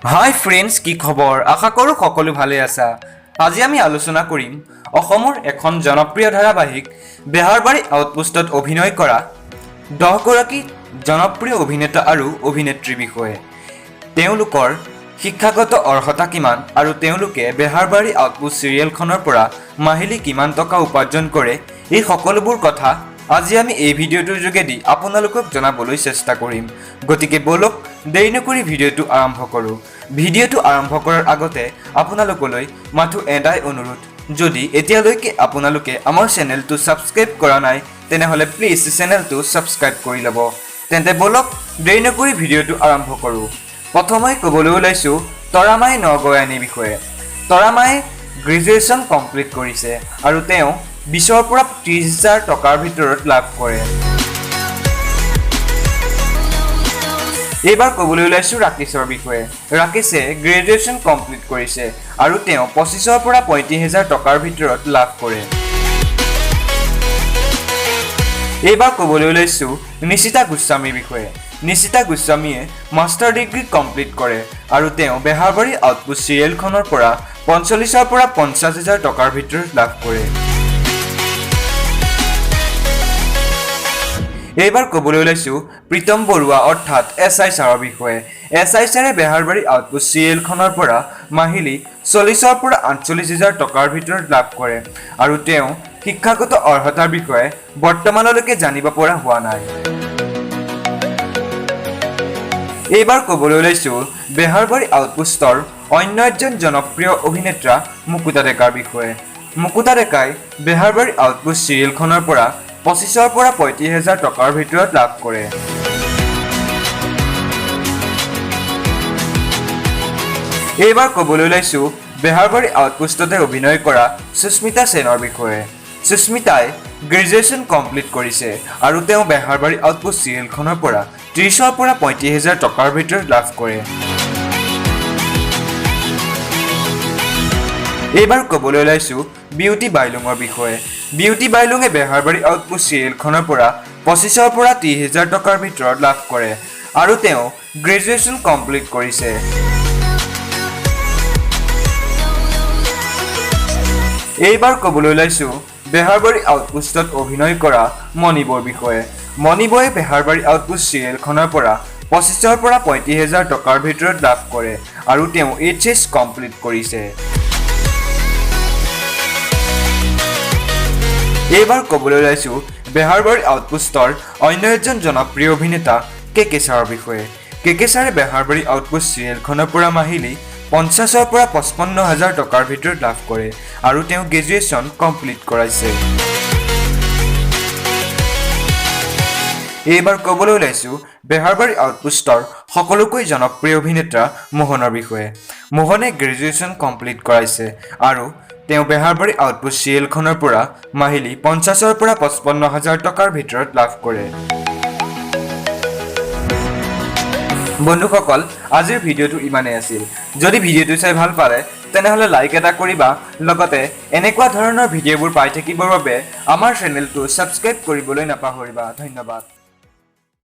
হাই friends, কি খবৰ? আশা কৰোঁ সকলো ভালে আছা। আজি আমি আলোচনা কৰিম অসমৰ এখন জনপ্ৰিয় ধাৰাবাহিক বেহাৰবাৰী আউটপোষ্টত অভিনয় কৰা 10গৰাকী জনপ্ৰিয় অভিনেতা আৰু অভিনেত্ৰীৰ বিষয়ে, তেওঁলোকৰ শিক্ষাগত অৰ্হতা কিমান আৰু তেওঁলোকে বেহাৰবাৰী আউটপোষ্ট চিৰিয়েলখনৰ পৰা মাহিলী কিমান টকা উপাৰ্জন কৰে। এই সকলোবোৰ কথা আজি আমি এই ভিডিঅ'টোৰ যোগেদি আপোনালোকক জনাবলৈ চেষ্টা কৰিম। গতিকে ব'লক, দেৰি নকৰি ভিডিঅ'টো আৰম্ভ কৰোঁ। ভিডিঅ'টো আৰম্ভ কৰাৰ আগতে আপোনালোকলৈ মাথো এটাই অনুৰোধ, যদি এতিয়ালৈকে আপোনালোকে আমাৰ চেনেলটো ছাবস্ক্ৰাইব কৰা নাই, তেনেহ'লে প্লিজ চেনেলটো ছাবস্ক্ৰাইব কৰি ল'ব। তেন্তে ব'লক, দেৰি নকৰি ভিডিঅ'টো আৰম্ভ কৰোঁ। প্ৰথমে ক'বলৈ ওলাইছোঁ তৰামাই নগয়ানীৰ বিষয়ে। তৰামাই গ্ৰেজুৱেশ্যন কমপ্লিট কৰিছে আৰু তেওঁ 20ৰ পৰা 30 হাজাৰ টকাৰ ভিতৰত লাভ কৰে। এইবাৰ ক'বলৈ ওলাইছোঁ ৰাকেশৰ বিষয়ে। ৰাকেশে গ্ৰেজুৱেশ্যন কমপ্লিট কৰিছে আৰু তেওঁ 25ৰ পৰা 35 হাজাৰ টকাৰ ভিতৰত লাভ কৰে। এইবাৰ ক'বলৈ ওলাইছোঁ নিশিতা গোস্বামীৰ বিষয়ে। নিশিতা গোস্বামীয়ে মাষ্টাৰ ডিগ্ৰী কমপ্লিট কৰে আৰু তেওঁ বেহাৰবাৰী আউটপোষ্ট চিৰিয়েলখনৰ পৰা 45ৰ পৰা 50 হাজাৰ টকাৰ ভিতৰত লাভ কৰে। এইবাৰ ক'বলৈ ওলাইছোঁ প্ৰীতম বৰুৱা অৰ্থাৎ এছ I ছাৰৰ বিষয়ে। এছ I ছাৰে বেহাৰবাৰী আউটপোষ্ট চিৰিয়েলখনৰ পৰা মাহিলী 40ৰ পৰা 48 হাজাৰ টকাৰ ভিতৰত লাভ কৰে আৰু তেওঁ শিক্ষাগত অৰ্হতাৰ বিষয়ে বৰ্তমানলৈকে জানিব পৰা হোৱা নাই। এইবাৰ ক'বলৈ ওলাইছোঁ বেহাৰবাৰী আউটপোষ্টৰ অন্য এজন জনপ্ৰিয় অভিনেতা মুকুতা ডেকাৰ বিষয়ে। মুকুতা ডেকাই বেহাৰবাৰী আউটপোষ্ট চিৰিয়েলখনৰ পৰা 25ৰ পৰা 35 হাজাৰ টকাৰ ভিতৰত লাভ কৰে। এইবাৰ ক'বলৈ ওলাইছোঁ বেহাৰবাৰী আউটপোষ্টতে অভিনয় কৰা সুস্মিতা সেনৰ বিষয়ে। সুস্মিতাই গ্ৰেজুৱেশ্যন কমপ্লিট কৰিছে আৰু তেওঁ বেহাৰবাৰী আউটপোষ্ট চিৰিয়েলখনৰ পৰা 30ৰ পৰা 35 হাজাৰ টকাৰ ভিতৰত লাভ কৰে। এইবাৰ ক'বলৈ ওলাইছোঁ বিউটি বাইলুঙৰ বিষয়ে। বিউটি বাইলুঙে বেহাৰবাৰী আউটপোষ্ট চিৰিয়েলখনৰ পৰা 25ৰ পৰা 30 হাজাৰ টকাৰ ভিতৰত লাভ কৰে আৰু তেওঁ গ্ৰেজুৱেশ্যন কমপ্লিট কৰিছে। এইবাৰ ক'বলৈ ওলাইছোঁ বেহাৰবাৰী আউটপোষ্টত অভিনয় কৰা মণিবৰ বিষয়ে। মণিবয়ে বেহাৰবাৰী আউটপোষ্ট চিৰিয়েলখনৰ পৰা 25ৰ পৰা 35 হাজাৰ টকাৰ ভিতৰত লাভ কৰে আৰু তেওঁ এইচএছ কমপ্লিট কৰিছে। এইবাৰ ক'বলৈ ওলাইছোঁ বেহাৰবাৰী আউটপোষ্টৰ অন্য এজন জনপ্ৰিয় অভিনেতা কে কে ছাৰৰ বিষয়ে। কে কে ছাৰে বেহাৰবাৰী আউটপোষ্ট চিৰিয়েলখনৰ পৰা মাহিলী 50ৰ পৰা 55 হাজাৰ টকাৰ ভিতৰত লাভ কৰে আৰু তেওঁ গ্ৰেজুৱেশ্যন কমপ্লিট কৰাইছে। এইবাৰ ক'বলৈ ওলাইছোঁ বেহাৰবাৰী আউটপোষ্টৰ সকলোতকৈ জনপ্ৰিয় অভিনেতা মোহনৰ বিষয়ে। মোহনে গ্ৰেজুৱেশ্যন কমপ্লিট কৰাইছে আৰু তেওঁ বেহাৰবাৰী আউটপোষ্ট চিৰিয়েলখনৰ পৰা মাহিলী 50ৰ পৰা 55 হাজাৰ টকাৰ ভিতৰত লাভ কৰে। বন্ধুসকল, আজিৰ ভিডিঅ'টো ইমানেই আছিল। যদি ভিডিঅ'টো চাই ভাল পালে, তেনেহ'লে লাইক এটা কৰিবা। লগতে এনেকুৱা ধৰণৰ ভিডিঅ'বোৰ পাই থাকিবৰ বাবে আমাৰ চেনেলটো ছাবস্ক্ৰাইব কৰিবলৈ নাপাহৰিবা। ধন্যবাদ।